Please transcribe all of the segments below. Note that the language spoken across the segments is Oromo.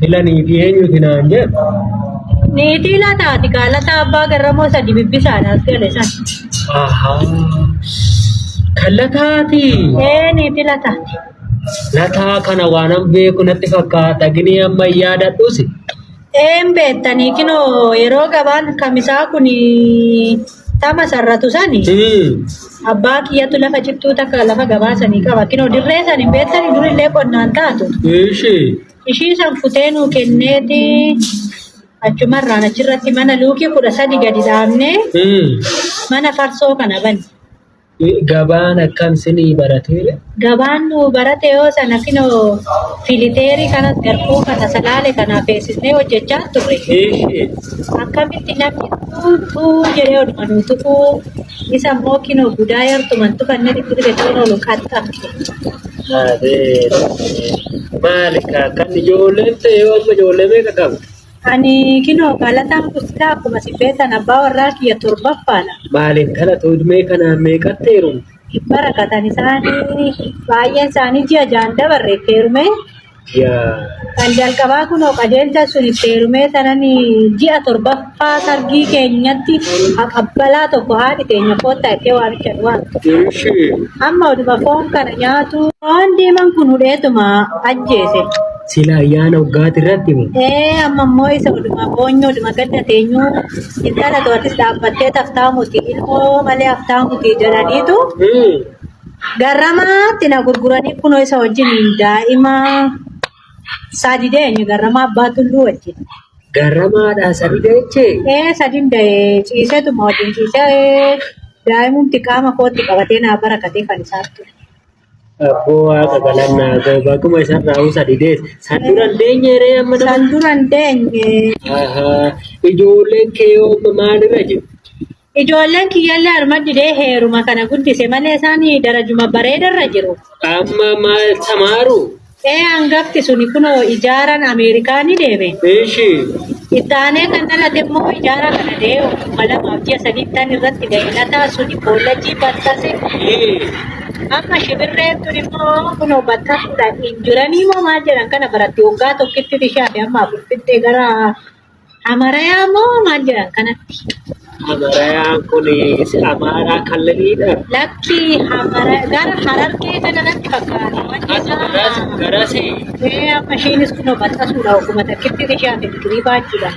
Sila niitii eenyuti naan jedhu? Niitii Lataati kaa Lataa abbaa Garramoo isa dibibbisaadha as gale san. Ahaa. Kan Lataati. Ee niitii Lataati. Lataa kana waanan beeku natti fakkaata. Gini amma hin yaadadhus. Een beektanii kinoo yeroo gabaan kamisaa kun tama sarratu sani abbaa kiyyatu lafa cittuu takka lafa gabaa sanii qaba. Kinoo dirree san hin beektanii durillee qonnaan taatu. Ishi. Ishii san futee nuu kenneeti achumarraan achirratti mana luukii 13 gadi dhaabnee mana farsoo kana banne. Gabaan akkam sinii baratee? Gabaan nu barate yoo sana kinoo filiteerii kanas garkuu kana salaale kana feesisnee hojjechaa turre. Ishi. Akkamitti namni tuu jedhee oduma nu tufuu isa immoo kinoo gudaa yartuman tufanne itti dhufe toon oolu qaxxabte. Abeet. Maali kaa kan ijoolleen ta'e yoo amma ijoollee meeqa qabda? Ani kinoo galataan kusitaa akkuma si beektan abbaa warraa kiyya torbaffaadha. Maali intala tuudmee kanaan meeqatti heerumte? Barakatan isaanii baay'een isaanii ji'a jaan dabarre itti heerume. Yaa. Kan jalqabaa kunoo qajeelcha sun itti heerumee sanan ji'a torbaffaa sargii keenyatti haqabbalaa tokko haadhi teenya koottaa ittee waamicha nu waamte. Ishi. Amma oduma foon kana nyaatu foon diimaan kun hudheetuma ajjeese. Sila ayyaana waggaati irratti moo? Ee amma immoo isa oduma boonyoo oduma gadda teenyuu intala to'atis dhaabbattee taftaamuti ilmoo malee haftaamuti jedhaniitu garramaatti na gurguranii kunoo isa wajjin daa'ima sadi deenyu garramaa abbaa tulluu wajjin. Garramaadhaa sadi deechee? Ee sadin da'ee ciiseetuma wajjin ciisee daa'imumti qaama kootti qabatee naa barakatee kan isaaf ture. Abboo waaqa galannaa ga'u bakkuma isarraa usa didees. San dura hin deenye ree amma nama. San dura hin deenye. Ahaa. Ijoolleen kee yoo amma maalirra jiru? Ijoolleen kiyyallee harma didee heeruma kana guddise malee isaan darajuma bareedarra jiru. Amma maal tamaaru? Ee hangafti suni kunoo ijaaraan Ameerikaa ni deeme. Ishi. Itti aanee kan dhalate immoo ijaara kana da'ee 2003 tan irratti ga'e lataa suni kollajjii baxxase. Amma shibirreen tun immoo kunoo baxxasuudhaan injuranii moo maal jedhan kana baratti waggaa tokkitti ishee hafe amma afur fixxee gara Amarayaa moo maal jedhan kanatti. Amarayaan kun Amaaraa kallaliidha. Lakki Amara gara Harargee kana natti fakkaata. Wanti isaa Garasi. Ee amma isheenis kunoo baxxasuudha oguma takkitti ishee hafe digirii baachuudha.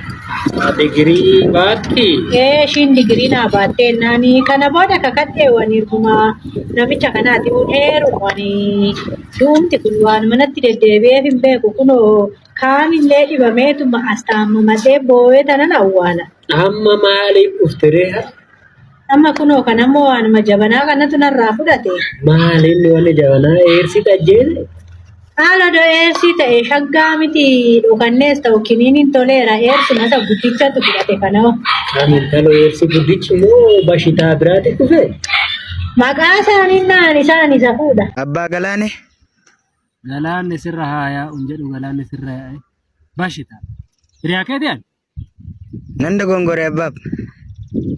Digirii baatti. Ee ishiin digirii naa baattee naani kana booda kakadhee wani namicha kanaati heerumani duumti kun waan manatti deddeebi'eef hin beeku kunoo kaan illee dhibameetuma as taammamadhee boo'ee tanan awwaala. Amma maaliif dhufte ree? Amma kunoo kan ammoo waanuma jabanaa kanatu narraa fudhate. Maali inni wanni jabanaa eersii ajjeese? Haala odoo eersii ta'e shaggaa miti dhokannees ta'u kiniiniin toleera eersuma isa guddichatu fudhate kanoo. Kan intalo eersii guddichi immoo bashitaa biraati dhufe? Maqaa isaanii naan isaan isa fuudha. Abbaa Galaane. Galaanni sirra haa yaa'u hin jedhu galaanni sirra yaa'e. Bashita. Hiriyaa keeti ani? Nan dogongore abbaab.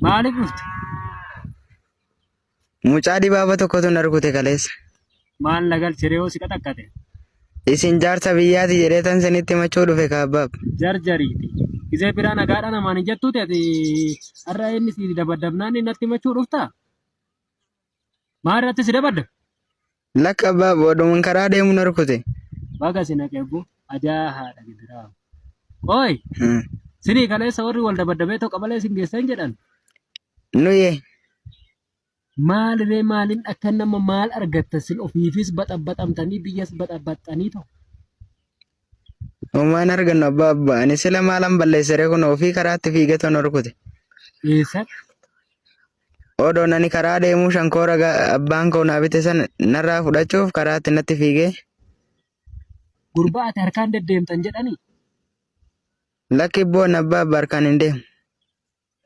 Maaliif dhufte? Mucaa dibaaba tokkotu na rukute kaleessa. Maal na galche ree hoo si qaxaqqate? Isin jaarsa biyyaati jedhee tan isinitti himachuu dhufe ka abbaab. Jarjariiti. Gizee biraa nagaadha namaan hin jettuuti ati har'a inni si dabaddabnaan inni natti himachuu dhuftaa? Maal irratti si dabadda? Lakka abbaab oduman karaa deemu na rukute. Baga si naqe ebboo ajaa haadha gidiraa. Qoy sinii kaleessa warri wal dabaddabee tokko malee sin geessan jedhan. Nuye Maaliree maaliin akka nama maal argatta sin ofiifis baxabbaxamtanii biyyas baxabbaxxanii ta'u. Homaan argannu abbaa abbaa ani sila maalan balleessere kun ofii karaatti fiigetu na rukute. Eessatti? Odoon ani karaa deemuu shankoora abbaan koo naa bite sana narraa fudhachuuf karaatti natti fiigee. Gurbaa ati harkaan deddeemtan jedhanii? Lakki boon abbaa abbaa harkaan hin deemu.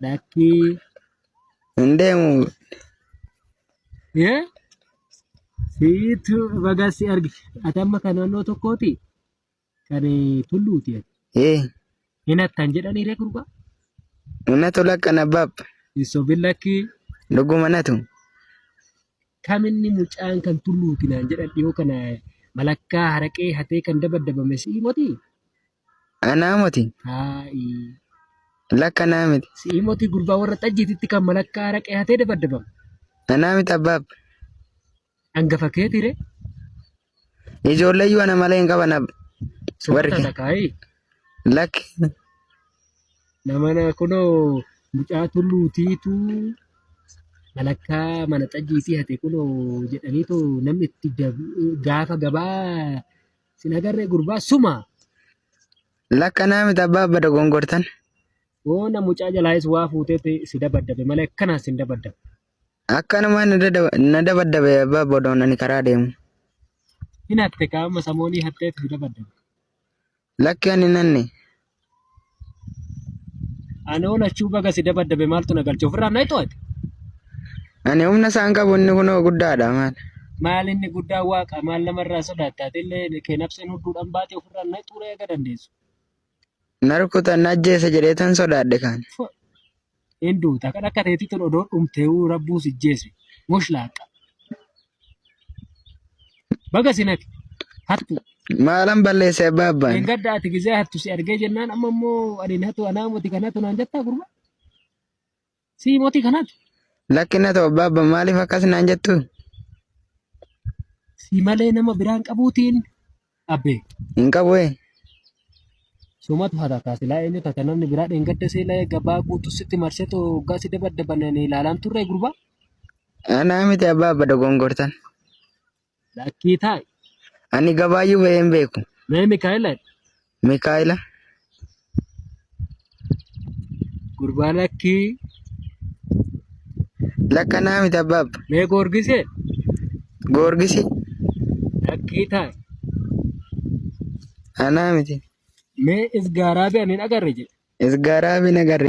Lakkii. Hin deemu. Ee? Siitu baga si arge. Ati amma kan naannoo tokkooti? Kan tulluuti ati. Ee. Hin hattan jedhanii ree gurbaa? Natu lakkan abbaab. Hin sobin lakkii. Dhuguma natu. Kaminni mucaan kan tulluuti naan jedhan dhiyoo kana malakkaa haraqee hatee kan dabaddabame si'ii motii? Anaa moti. Haa'i. Lakka anaa miti. Si'ii moti gurbaa warra xajjiititti kan malakkaa araqee hatee dabaddabame. Anaa miti abbaabba. Hangafa keetii ree? Ijoolleeyyuu ana malee hin qaban abba. Warri Sumata kee. takaa'ii. Lakki. Nama na kunoo mucaa tulluutiitu malakkaa mana xajjiitii hate kunoo jedhaniitu namni itti gaafa gabaa sin agarree gurbaa suma. Lakka anaa miti abbaabba dogongortan. Oona mucaa jalaayis waa fuutee si dabaddabe malee akkanaan sin dabaddabe. Akkanumaan na dabaddabe abbaabba odoon ani karaa deemu. Hin hatte qaama samoonii hatteetu si dabaddabe. Lakki ani nanne. Anoo lachuu baga si dabaddabe maaltu na galche ofirraa na to'ate. Ani humna isaan qabu inni kunoo guddaadha maal. Maal inni guddaa waaqa maal namarraa sodaatta atillee kee nafseen hudduudhaan baatee ofirraa na xuree aga dandeessu. Na rukutan na ajjeesa jedheetan sodaadhe kaan. Hin duuta kan akka teetii tun odoo dhumteewuu rabbuu si jeese mushlaaqa. Baga si naqe hattu. Maalan balleesse abbaa abbaan. Dheengadda ati gizee hattu si argee jennaan amma immoo ani hin hatu anaa moti kan hatu naan jettaa gurbaa. Si moti kan hatu. Lakki na ta'u abbaa abbaan maaliif akkas naan jettu? Si malee nama biraan qabuutiin abbee. Hin qabu ee. Sumatu hata kaasilaa eenyu tata namni biraa dheengadda seelaa gabaa guutuu sitti marsee too hoggaa si dabaddaban ani ilaalaan turre gurbaa. Anaa miti abbaa abba dogongortan. Lakkii taa'i. Ani gabaayyuu bahee hin beeku. Mee Mikaa'ela Mikaa'ila. gurbaa lakkii. Lakka anaa miti abbaa abba. Mee Goorgisee Goorgisi. lakkii taa'i. Anaa miti. Mee Isgaaraa ani hin agarre jedhe. Isgaaraa bin agarre.